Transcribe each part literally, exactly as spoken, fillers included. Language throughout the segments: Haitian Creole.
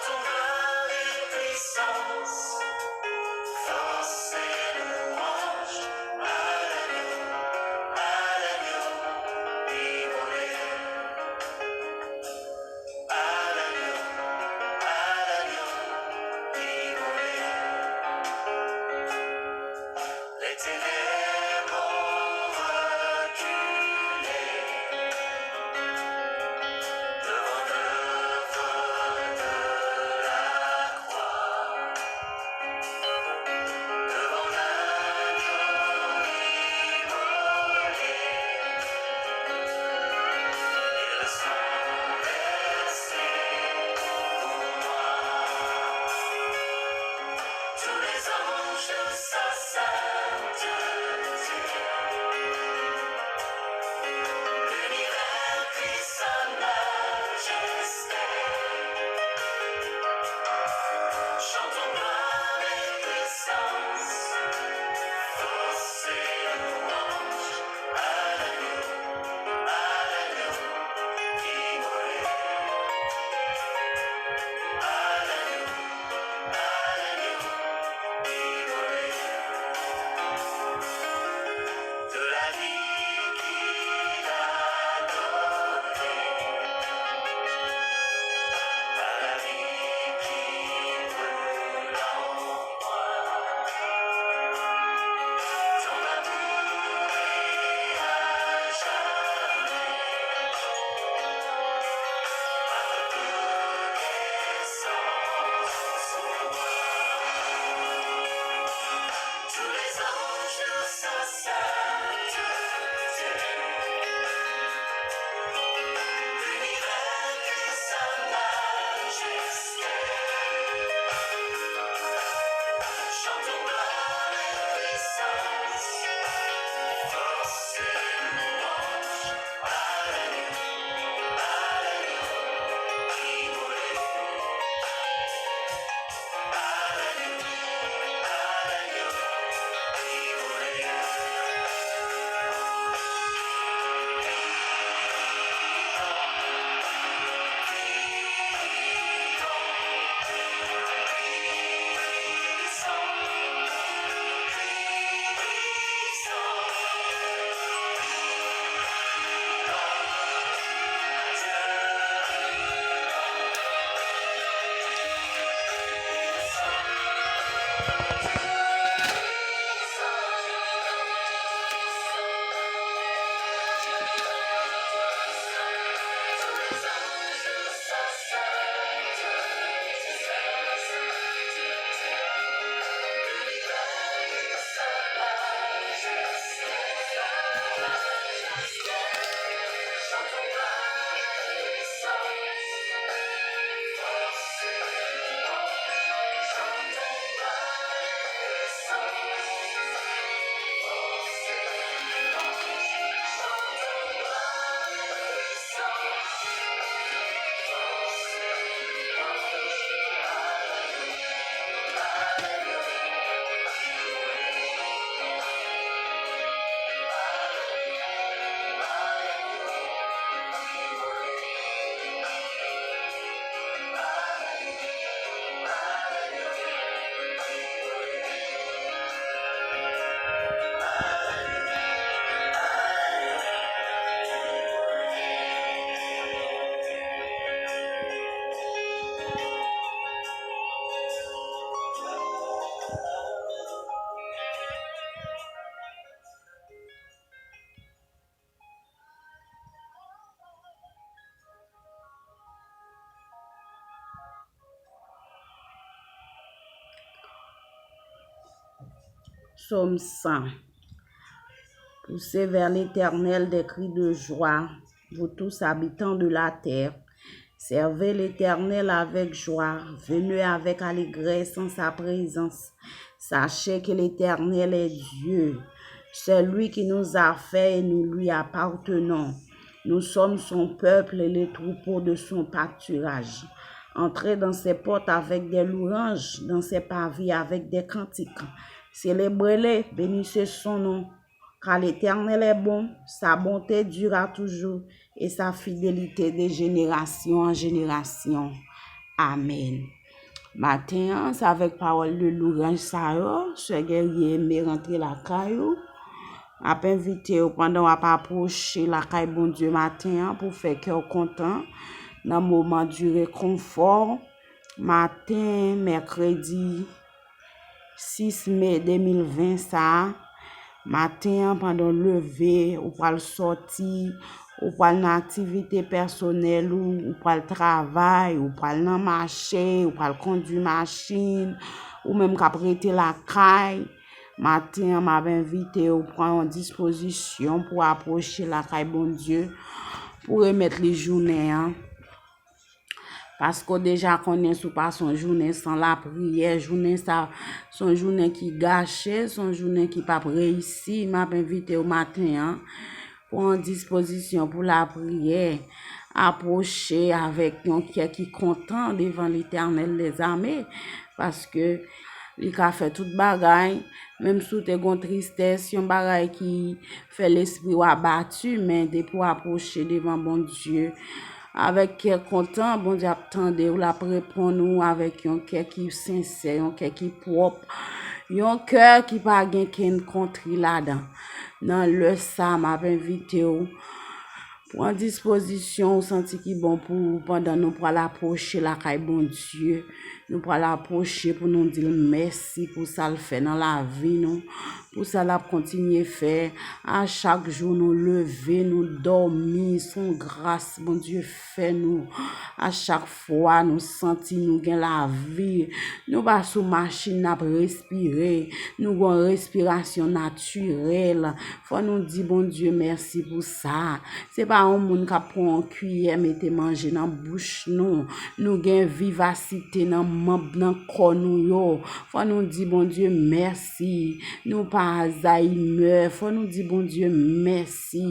Ton gloire et puissance, force et louange à l'agneau, à l'agneau immolé, à l'agneau, à l'agneau immolé. Les ténèbres ont reculé devant l'œuvre de la croix, devant l'agneau immolé. Et le sang versé pour moi. Tous les anges s'assemblent. L'univers crie sa majesté. Chantons gloire et puissance, force et louange à l'agneau, à l'agneau immolé, à l'agneau, à l'agneau immolé. De la vie qu'il a donnée, à la vie qui brûle en moi. Ton amour est à jamais, à toute naissance. Tous les anges s'assemblent. L'univers crie sa majesté. Chantons gloire et puissance, force et louange à l'agneau, à l'agneau immolé. Psaume cent. Poussez vers l'Éternel des cris de joie, vous tous habitants de la terre. Servez l'Éternel avec joie, venez avec allégresse en sa présence. Sachez que l'Éternel est Dieu. C'est lui qui nous a fait et nous lui appartenons. Nous sommes son peuple et les troupeaux de son pâturage. Entrez dans ses portes avec des louanges, dans ses parvis avec des cantiques. Célébrez-le, bénissez son nom. Car l'Éternel est bon, sa bonté dure à toujours, et sa fidélité de génération en génération. Amèn. Maten an, se avèk pawòl de louranj sa yo, sè Guerrier Aimé rantre lakay ou. M ap envite w pandan w ap apwoche lakay Bondye maten an pou fè kè w kontan nan moman di rekonfò. Maten, mèkredi sis me de mil ven sa a, maten an, pandan w leve, ou pral sòti, ou pral nan aktivite pèsonèl ou, ou pral travay, ou pral nan mache, ou pral kondui machin, ou menm k ap rete lakay, maten an, m ap envite w pran yon dispozisyon pou apwoche lakay Bondye, pou remèt li jounen an. Paske w deja konnen si w pase yon jounen san lapriyè, jounen sa se yon jounen ki gache, se yon jounen ki p ap reyisi. M ap envite w maten an, pran dispozisyon pou lapriyè, apwoche avèk yon kè ki kontan devan Letènèl dèzame, paske li ka fè tout bagay, menm si w te gon tristès, yon bagay ki fè lespri w abati, men depi w apwoche devan Bondye, avèk kè kontan, Bondye ap tande w, l ap reponn ou avèk yon kè ki sensè, yon kè ki pwòp, yon kè ki pa gen kenn kontri ladan. Nan lè sa, m ap envite w, pran dispozisyon ou santi ki bon pou ou pandan nou pral apwoche lakay Bondye. Nou pral apwoche pou nou di l mèsi pou sa l fè nan lavi nou, pou sa l ap kontinye fè. A chak jou nou leve, nou dòmi, se yon gras Bondye fè nou. A chak fwa nou santi nou gen lavi, nou pa sou machin, n ap respire, nou gen yon respirasyon natirèl. Fò nou di Bondye mèsi pou sa. Se pa yon moun k ap pran yon kiyè mete manje nan bouch nou. Nou gen vivasite nan manm, nan kò nou yo. Fò nou di Bondye mèsi. Nou pa Alzheimer. Fò nou di Bondye mèsi.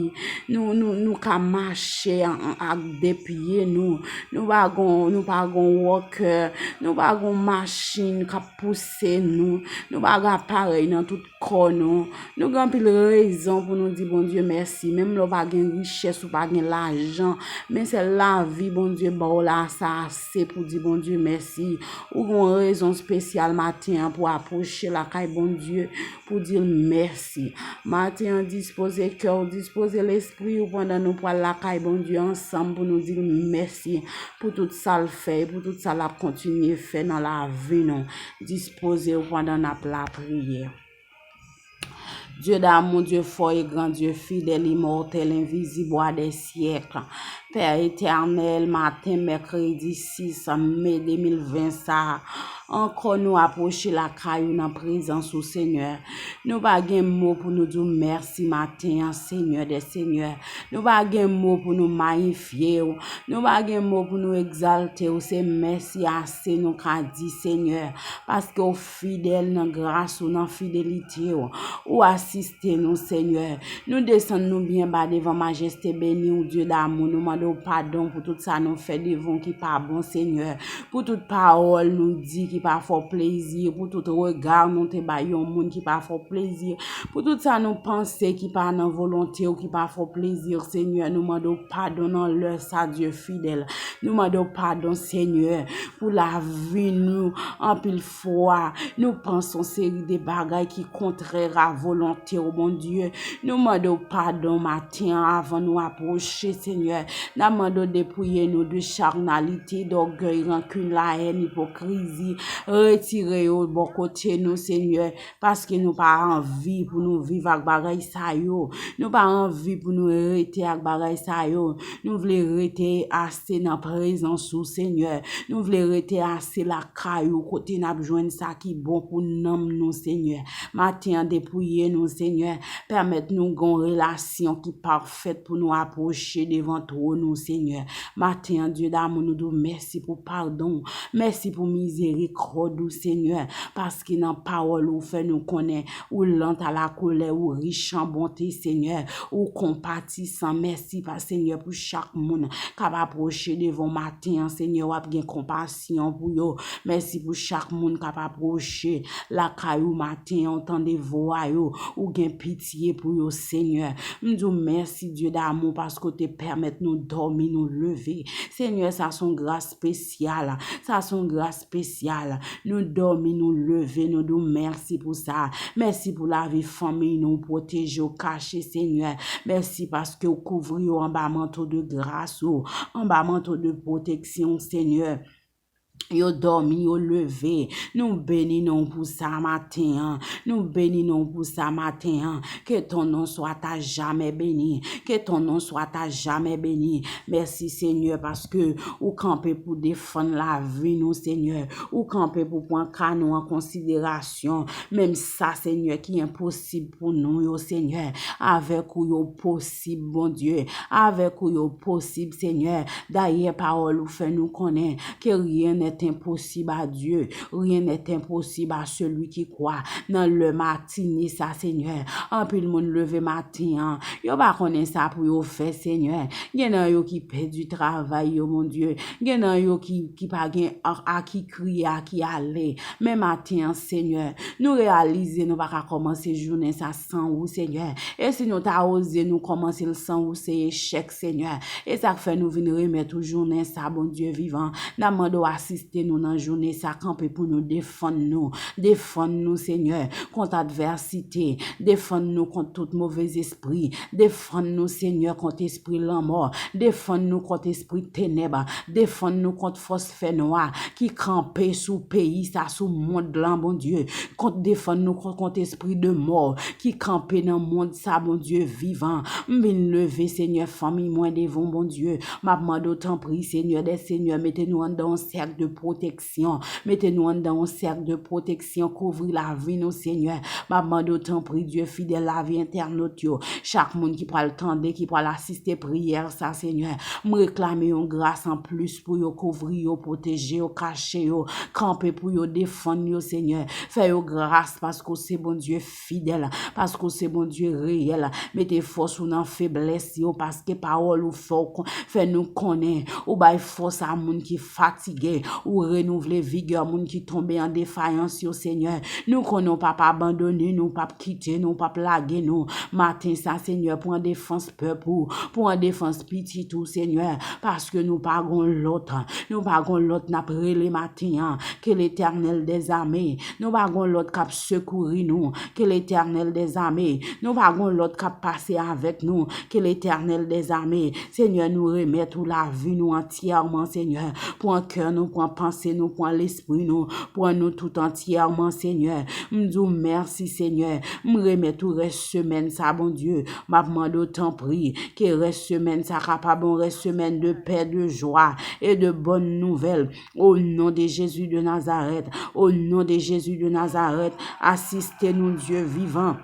Nou, nou, nou ka mache an, an, ak de pye nou. Nou pa gon, nou pa gon walker. Nou pa gon machin k ap pouse nou. Nou pa gen aparèy nan tout kò nou. Nou gen anpil rezon pou nou di Bondye mèsi. Menm lè w pa gen richès, ou pa gen lajan, men sèl lavi Bondye ba w la, sa ase pou di Bondye mèsi. Ou gen yon rezon espesyal maten an pou apwoche lakay Bondye, pou di l mèsi. Maten an, dispoze kè w, dispoze lespri w pandan nou pral lakay Bondye ansanm pou nou di l mèsi pou tout sa l fè e pou tout sa l ap kontinye fè nan lavi nou. Dispoze w pandan n ap lapriyè. Dieu d'amour, Dieu fort et grand, Dieu fidèle, immortel, invisible, roi des siècles. Pè etènèl, maten mèkredi sis me de mil ven sa a, ankò nou apwoche lakay ou nan prezans ou, Senyè. Nou pa gen mo pou nou di w mèsi maten an, Senyè dè senyè. Nou pa gen mo pou nou mayifye w. Nou pa gen mo pou nou egzalte w. Se mèsi ase nou ka di, Senyè, paske w fidèl nan gras ou, nan fidelite w. Ou asiste nou, Senyè. Nou desann nou byen ba devan majeste beni w, Dieu d'amour. Nou mande w padon pou tout sa nou fè devan w ki pa bon, Senyè. Pou tout pawòl nou di ki pa fè w plezi, pou tout rega nou te bay yon moun ki pa fè w plezi, pou tout sa nou panse ki pa nan volonte w, ki pa fè w plezi, Senyè, nou mande w padon nan lè sa, Dye fidèl. Nou mande w padon, Senyè, pou lavi nou. Anpil fwa, nou panse yon seri de bagay ki kontrè a volonte w, Bondye. Nou mande w padon maten an avan nou apwoche, Senyè. N ap mande w depouye nou de chanalite, dògèy, rankin, lahèn, ipokrizi. Retire yo bò kote nou, Senyè, paske nou pa anvi pou nou viv ak bagay sa yo. Nou pa anvi pou nou rete ak bagay sa yo. Nou vle rete ase nan prezans ou, Senyè. Nou vle rete ase lakay ou, kote n ap jwenn sa ki bon pou nanm nou, Senyè. Maten an, depouye nou, Senyè. Pèmèt nou gen yon relasyon ki pafèt pou nou apwoche devan twòn ou, Senyè. Maten an, Dye damou, nou di w mèsi pou padon w. Mèsi pou mizerikòd ou, Senyè. Paske nan pawòl ou, ou fè nou konnen ou lent à la colère, ou rich an bonte, Senyè. Ou konpatisan. Mèsi, pa Senyè, pou chak moun k ap apwoche devan w maten an, Senyè, w ap gen konpasyon pou yo. Mèsi pou chak moun k ap apwoche lakay ou maten an, ou tande vwa yo, ou gen pitye pou yo, Senyè. M di w mèsi, Dye damou, paske w te pèmèt nou dòmi, nou leve. Senyè, sa se yon gras espesyal. Sa se yon gras espesyal. Nou dòmi, nou leve, nou di w mèsi pou sa. Mèsi pou lavi fanmi nou, w pwoteje, w kache, Senyè. Mèsi paske w kouvri yo anba manto de gras ou, anba manto de pwoteksyon, Senyè. Yo dòmi, yo leve. Nou beni non w pou sa maten an. Nou beni non w pou sa maten an. Que ton nom soit à jamais béni. Que ton nom soit à jamais béni. Mèsi, Senyè, paske ou kanpe pou defann lavi nou, Senyè. Ou kanpe pou pran ka nou an konsiderasyon. Menm sa, Senyè, ki enposib pou nou yo, Senyè. Avèk ou, yo posib, Bondye. Avèk ou, yo posib, Senyè. Dayè, pawòl ou fè nou konnen que rien n'est impossible à Dieu. Rien n'est impossible à celui qui croit. Nan lè matine sa, Senyè, anpil moun leve maten an, yo pa konnen sa pou yo fè, Senyè. Gen nan yo ki pèdi travay yo, Bondye. Gen nan yo ki, ki pa gen a, a ki kriye, a ki ale. Men maten an, Senyè, nou reyalize nou pa ka kòmanse jounen sa san ou, Senyè. E si nou ta oze nou kòmanse l san ou, se echèk, Senyè. E sa k fè nou vin remèt ou jounen sa, Bondye vivan. N ap mande w asiste nou nan jounen sa, kanpe pou nou, defann nou. Defann nou, Senyè, kont advèsite. Defann nou kont tout movèzespri. Defann nou, Senyè, kont espri lanmò. Defann nou kont espri tenèb. Defann nou kont fòs fènwa ki kanpe sou peyi sa, sou mond lan, Bondye. Kont, defann nou kont, kont espri de mò ki kanpe nan mond sa, Bondye vivan. M vin leve, Senyè, fanmi mwen devan w, Bondye. M ap mande w, tanpri, Senyè dè senyè, mete nou anndan yon sèk de pwoteksyon. Mete nou anndan yon sèk de pwoteksyon. Kouvri lavi nou, Senyè. M ap mande w, tanpri, Dye fidèl, lavi entènot yo. Chak moun ki pral tande, ki pral asiste priyè sa, Senyè. M reklame yon gras anplis pou yo, kouvri yo, pwoteje yo, kache yo, kanpe pou yo, defann yo, Senyè. Fè yo gras paske w se Bondye fidèl, paske w se Bondye reyèl. Mete fòs ou nan feblès yo, paske pawòl ou fè w kon-, fè nou konnen ou bay fòs a moun ki fatige, ou renouvle vigè moun ki tonbe an defayans yo, Senyè. Nou konnen w p ap abandone nou, w p ap kite nou, w p ap lage nou. Maten sa, Senyè, pran defans pèp ou, pran defans pitit ou, Senyè, paske nou pa gon lòt, nou pa gon lòt n ap rele maten an ke Letènèl dèzame. Nou pa gon lòt k ap sekouri nou ke Letènèl dèzame. Nou pa gon lòt k ap pase avèk nou ke Letènèl dèzame. Senyè, nou remèt ou lavi nou antyèman, Senyè. Pran kè nou, pran panse nou, pran lespri nou, pran nou tout antyèman, Senyè. M di w mèsi, Senyè. M remèt ou rès semèn sa, Bondye. M ap mande w, tanpri, ke rès semèn sa kapab yon rès semèn de pè, de jwa e de bòn nouvèl. Au nom de Jésus de Nazareth, au nom de Jésus de Nazareth, asiste nou, Dye vivan.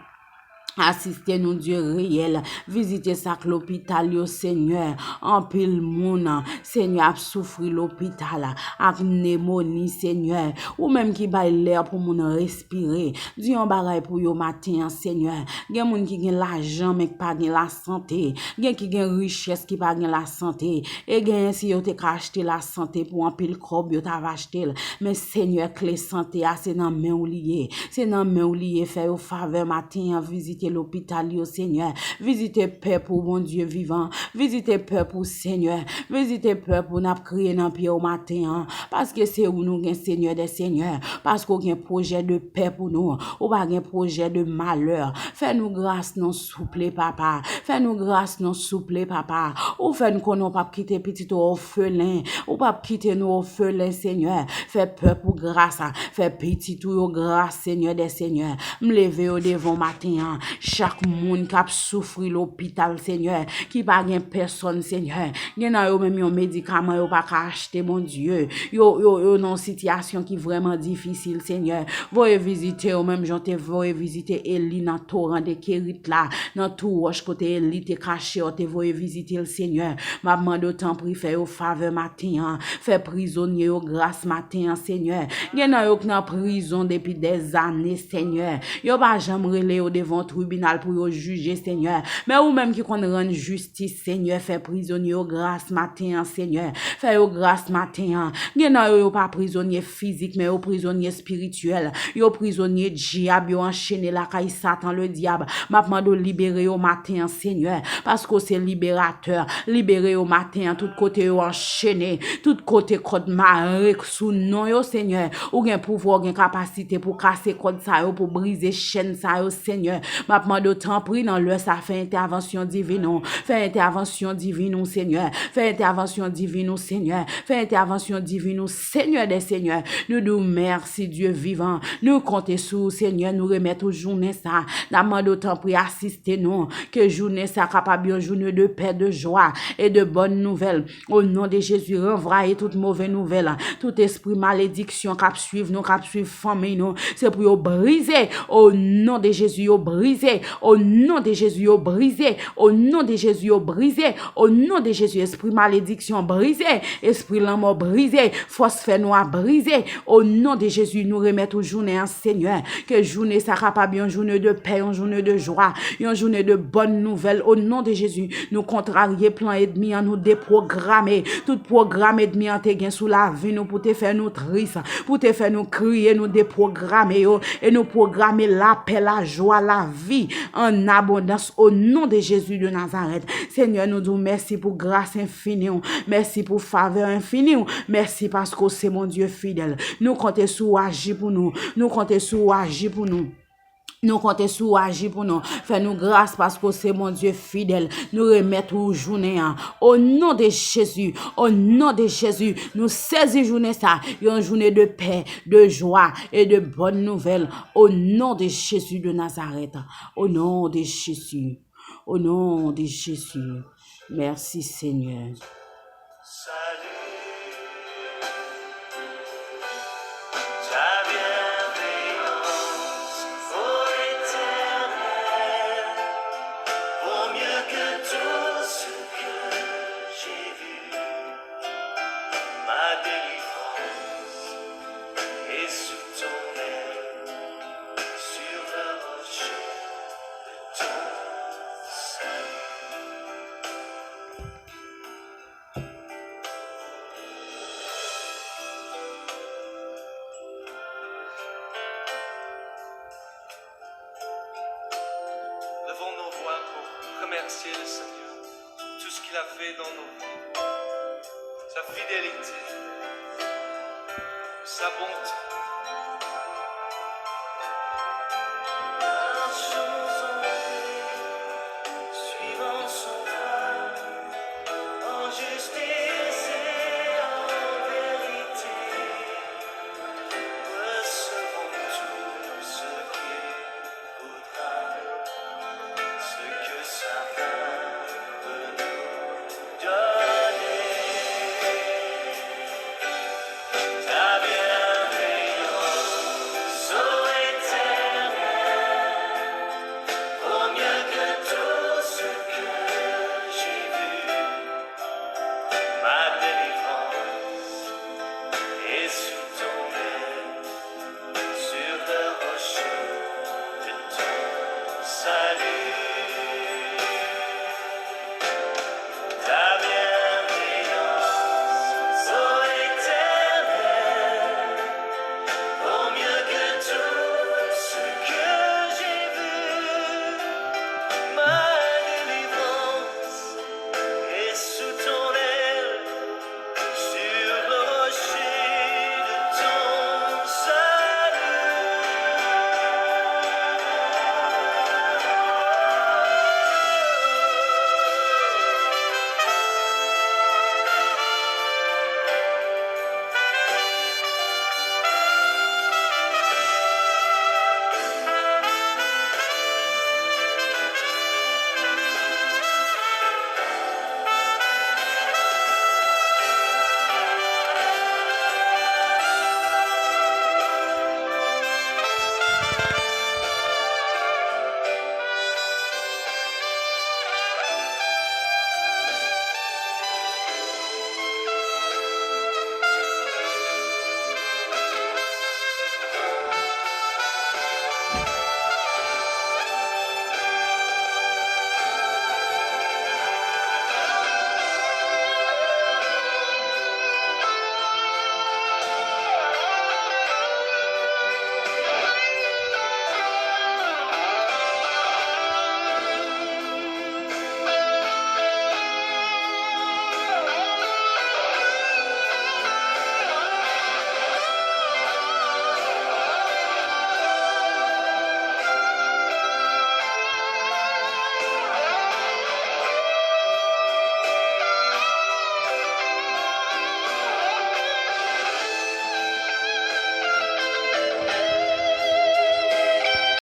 Asiste nou, Dye reyèl. Vizite sa k lopital yo, Senyè. Anpil moun, Senyè, ap soufri lopital ak nemoni, Senyè. Ou menm ki bay lè pou moun respire. Di yon bagay pou yo maten an, Senyè. Gen moun ki gen lajan, men ki pa gen lasante. Gen ki gen richès, ki pa gen lasante. E genyen, si yo te ka achte lasante pou anpil kòb, yo t ap achte l. Men, Senyè, kle sante a, se nan men w li ye. Se nan men w li ye. Fè yo favè maten an, vizite lopital yo, Senyè. Vizite pèp ou, Bondye vivan. Vizite pèp ou, Senyè. Vizite pèp ou, n ap kriye nan pye w maten an. Paske se ou nou gen, Senyè dè senyè. Paske w gen pwojè de pè pou nou. Ou pa gen pwojè de malè. Fè nou gras non, souple, papa. Fè nou gras non, souple, papa. Ou fè n konnen w p ap kite pitit ou òfelen. Ou p ap kite nou òfelen, Senyè. Fè pèp ou gras. Fè pitit ou yo gras, Senyè dè senyè. M leve yo devan w maten an. Chak moun k ap soufri lopital, Senyè, ki pa gen pèsòn, Senyè. Gen nan yo menm yon medikaman yo pa ka achte, Bondye. Yo, yo, yo nan yon sitiyasyon ki vrèman difisil, Senyè. Voye vizite yo, menm jan w te voye vizite Eli nan toran de Kerit la, nan twou wòch kote Eli te kache, w te voye vizite l, Senyè. M ap mande w, tanpri, fè yo favè maten an. Fè prizonye yo gras maten an, Senyè. Gen nan yo k nan prizon depi dèzane, Senyè. Yo pa janm rele yo devan w, tribinal pou yo jije, Senyè. Men ou menm ki konn rann jistis, Senyè, fè prizonye yo gras maten an, Senyè. Fè yo gras maten an. Gen nan yo, yo pa prizonye fizik, men yo prizonye espirityèl. Yo prizonye dyab, yo anchene lakay Satan Ledyab. M ap mande w libere yo maten an, Senyè, paske w se liberatè. Libere yo maten an, tout kote yo anchene, tout kote kòd mare sou non yo, Senyè. Ou gen pouvwa, ou gen kapasite pou kase kòd sa yo, pou brize chèn sa yo, Senyè. M ap mande w, tanpri, nan lè sa, fè entèvansyon divin ou. Fè entèvansyon divin ou, Senyè. Fè entèvansyon divin ou, Senyè. Fè entèvansyon divin ou, Senyè dè senyè. Nou di w mèsi, Dye vivan. Nou konte sou ou, Senyè. Nou remèt ou jounen sa. N ap mande w, tanpri, asiste nou. Ke jounen sa kapab yon jounen de pè, de jwa e de bòn nouvèl. O non de Jezi, ranvwaye tout move nouvèl, tout espri malediksyon k ap swiv nou, k ap swiv fanmi nou. Se pou yo brize. O non de Jezi, yo brize. O non de Jezi, yo brize. O non de Jezi, yo brize. O non de Jezi, espri malediksyon brize. Espri lanmò brize. Fòs fè nwa brize. O non de Jezi, nou remèt ou jounen an, Senyè. Ke jounen sa kapab yon jounen de pè, yon jounen de jwa, yon jounen de bòn nouvèl. O non de Jezi, nou kontrarye plan ènmi an, nou depwograme tout pwogram ènmi an te gen sou lavi nou pou te fè nou tris, pou te fè nou kriye, nou depwograme yo e nou pwograme lapè, lajwa, lavi an abondans o non de Jezi de Nazarèt. Senyè, nou di w mèsi pou gras enfini w, mèsi pou favè enfini w, mèsi paske w se Bondye fidèl. Nou konte sou w aji pou nou, nou konte sou w aji pou nou. Nou konte sou w aji pou nou. Fè nou gras paske w se Bondye fidèl. Nou remèt ou jounen an. O non de Jezi, o non de Jezi, nou sezi jounen sa, yon jounen de pè, de jwa e de bòn nouvèl. O non de Jezi de Nazarèt. O non de Jezi. O non de Jezi. Mèsi, Senyè. Salut, ta bienveillance, ô Éternel, vaut mieux que tout ce que j'ai vu. Ma délivrance est sous ton aile, sur le rocher de ton salut. Levons nos voix pour remercier le Seigneur pour tout ce qu'il a fait dans nos vies, sa fidélité, sa bonté.